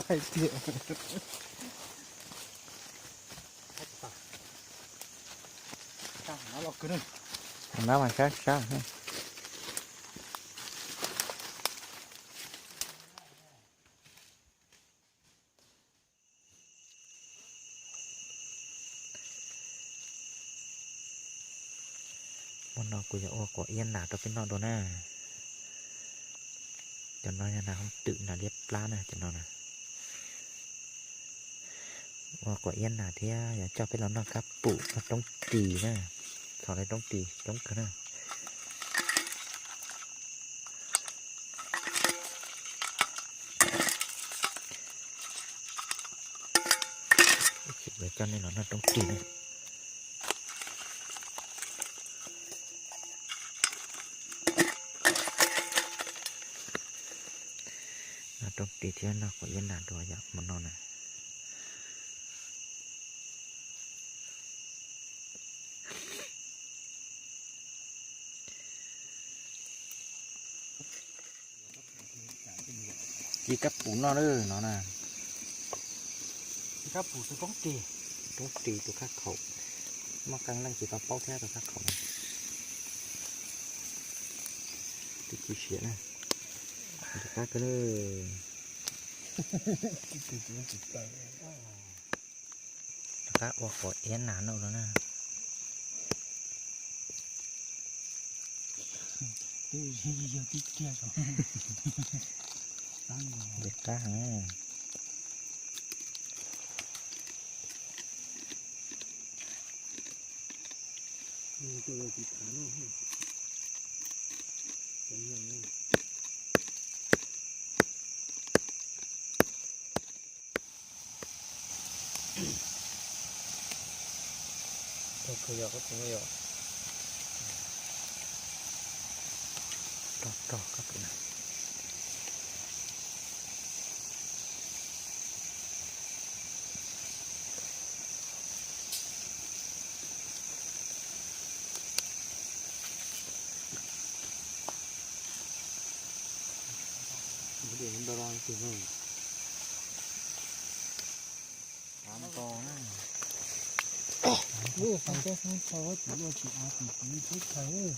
Tiag. Nab mas sab sab. Hmo no kuv yuav ua quav iab nas rau peb noj dua na. Cov no yog nas hooj twm nas liab plab na cov no na. Ua quav iab nas thiab yuav coj peb los noj kab pum roob ris na. Txhos li roob ris coob kawg na. Yuav coj nej los noj roob ris na. Noj roob ris thiab noj quav iab nas dua yom hmo no na. Ci kab pum noj lawm no na. Ci kab pum tus roob ris. Roob ris tus khab khaum. Muaj qee leej tsis tau paub thiab tus khab khaum no. Twb ci siav na. Rov qab kawg na. Rov qab ua quav iab nas noj no na. Ntxim qab heev. Rog rog kab pum na. Peb teb chaws,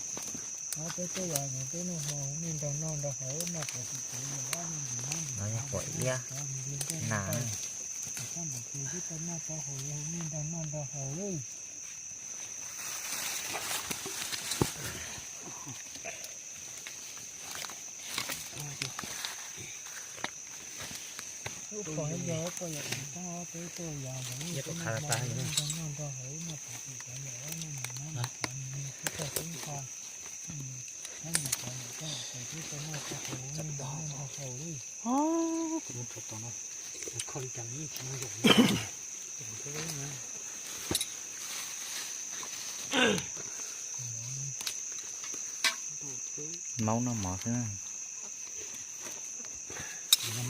peb tuaj yos peb noj hmo hu nej nrog noj nrog haus, noj qos xim qos yos ob no ntsis mab ntsis, no yog quav iab nas, sab npaum tes xwb tau noj tau haus, hu nej nrog noj nrog haus lawm. Lub pom yog poj yawm tseem txhob peb tuaj yos, nrog noj nrog haus, noj qos xim qos yos ob no ntsis mab ntsis, xav nws nws twb tau tub nrho. Maub noj mov xwb.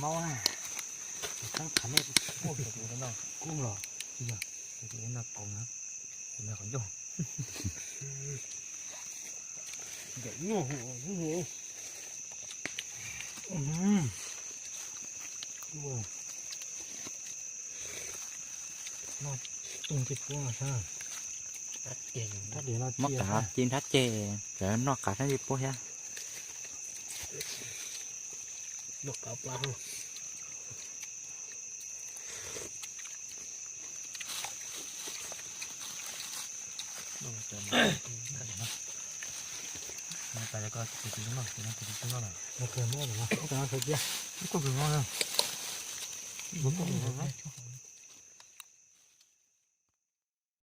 Maub na, khav nej kub los, yog no qos na, qos ncauj. Noj tib puab sab. Muab kav ci nrab ceg, txawm noj qav sab tib puab thiab. Noj qav plab.